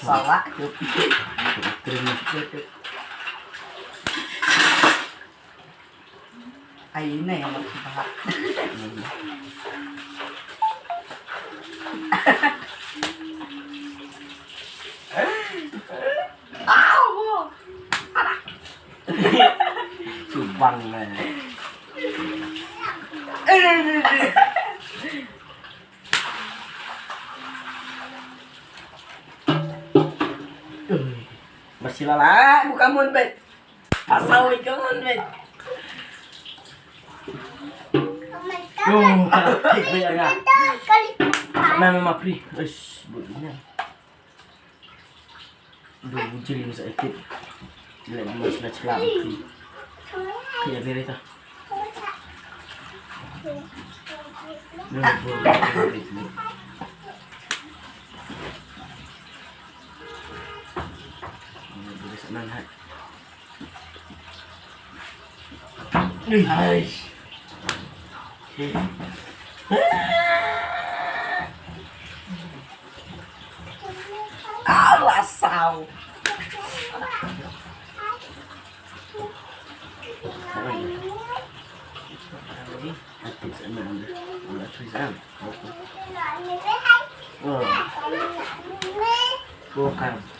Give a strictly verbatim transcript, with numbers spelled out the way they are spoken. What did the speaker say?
Salah. Ai, ini yang harus dibahas. Au! Subang lah. Masih lala, buka mun, bet. Pasal ikan, bet. Oh, tak, tak, tak, tak. Mama, mama, pri. Ish, buatnya. Duh, jerim sa ekit. Gila, gila, sila, sila, pri. Kaya beri ta. Duh, duh, duh, duh, duh. Duh, duh, duh, duh. Nice. Alah, saw. Welcome.